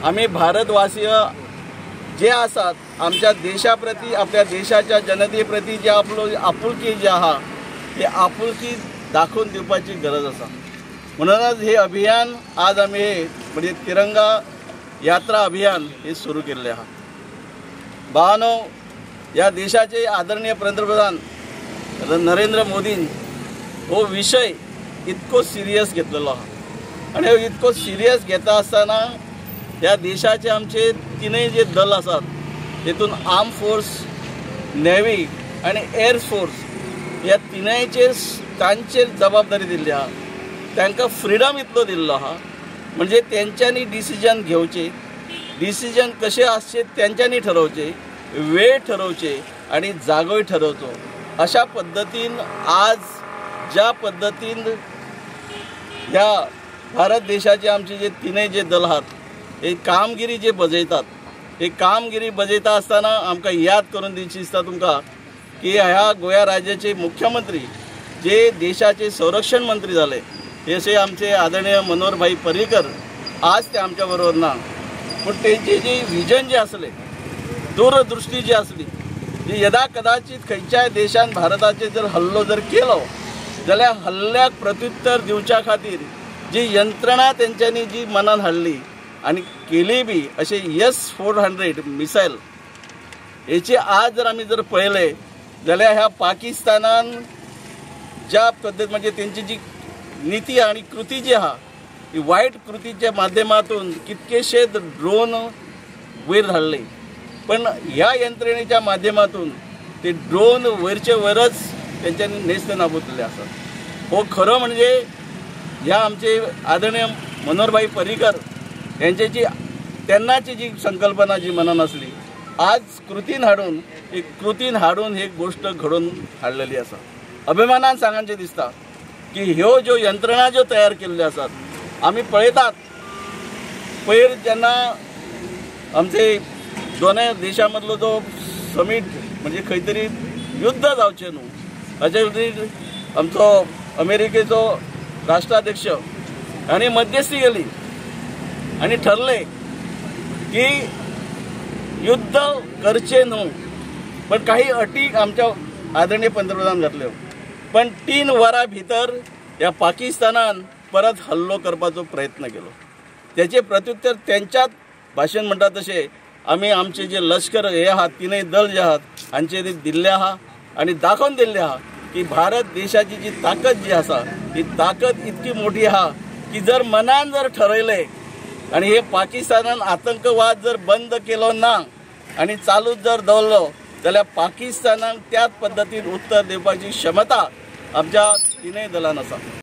आमी भारतवासीय जे आसात आमच्या देशा प्रती आपल्या देशाच्या जनते प्रती जे आपलो आपुलकी जी आहा ती आपुलकी दाखोवन दिवपाची गरज आसा. म्हणूनच हे अभियान आज आमी हे म्हणजे तिरंगा यात्रा अभियान हे सुरू केल्लें आहा. भावानो, ह्या देशाचे आदरणीय पंतप्रधान नरेंद्र मोदीन हो विशय इतको सिरियस घेतलेलो आहा आनी हो इतको सिरियस घेता आसतना ह्या देशाचे आमचे तिनूय जे दल आसात तेतून आर्म फोर्स, नेव्ही आनी एअर फोर्स ह्या तिनूयचेर तांचेर जबाबदारी दिल्ली आहा. तांकां फ्रिडम इतलो दिल्लो आहा म्हणजे तेंच्यांनी डिसिजन घेवचे, डिसिजन कशें आसचें तेंच्यांनी ठरोवचें, वेळ ठरोवचे आनी जागोय ठरोवचो. अशा पद्दतीन आज ज्या पद्दतीन ह्या भारत देशाचे आमचे जे तिनूय जे दल आहात हे कामगिरी जे बजयतात, हे कामगिरी बजयता आसतना आमकां याद करून दिवची दिसता तुमकां की ह्या गोंया राज्याचे मुख्यमंत्री जे देशाचे संरक्षण मंत्री जाले हे असे आमचे आदरणीय मनोहर भाई पर्रीकर आज ते आमच्या बरोबर ना, पूण तेंची जी विजन जे आसले, दूरदृष्टी जी आसली जी यदा कदाचित खंयच्याय देशान भारताचेर जर हल्लो जर केलो जाल्यार हल्ल्याक प्रत्युत्तर दिवच्या खातीर जी यंत्रणा तेंच्यांनी जी मनान हाडली आनी केली बी अशें S-400 missile हेची आज जर आमी जर पळयलें जाल्यार ह्या पाकिस्तानान ज्या पद्दत म्हणजे तेंची जी नीती आनी कृती जी आहा ही वायट कृतीच्या माध्यमातून कितकेशे ड्रोन वयर धाडले, पण ह्या यंत्रणेच्या माध्यमातून ते ड्रोन वयरचे वयरच तेंच्यांनी नेस्त नाबूद आसात. हो खरो म्हणजे ह्या आमचे आदरणीय मनोहरभाई पर्रीकर यांची जी तेन्नाची जी संकल्पना जी मनान आसली आज कृतीन हाडून एक कृतीन हाडून ही गोष्ट घडोवन हाडलेली आसा. अभिमानान सांगचें दिसता की ह्यो ज्यो यंत्रणा ज्यो तयार केल्ल्यो आसात आमी पळयतात. पयर जेन्ना आमचे दोनूय देशां मदलो जो समीट म्हणजे खंय तरी युद्ध जावचें न्हू हाचे खातीर आमचो अमेरिकेचो राष्ट्राध्यक्ष हांणी मध्यस्थी केली आनी ठरलें की युद्ध करचें न्हू, पण काही अटी आमच्या आदरणीय पंतप्रधान घातल्यो, पण 3 वरां भितर ह्या पाकिस्तानान परत हल्लो करपाचो प्रयत्न केलो. त्याचे प्रत्युत्तर तेंच्याच भाशेन म्हणटा तशें आमी आमचे जे लश्कर हे आहात तिनूय दल जे आहात हांचे ते दिल्ले आहा आनी दाखोवन दिल्ले आहा की भारत देशाची जी ताकद जी आसा ती ताकद इतकी मोठी आहा की जर मनान जर ठरयलें आनी हे पाकिस्तानान आतंकवाद जर बंद केलो ना आनी चालूच जर दवरलो जाल्यार पाकिस्तानाक त्याच पद्दतीन उत्तर दिवपाची क्षमता आमच्या तिनूय दलान आसा.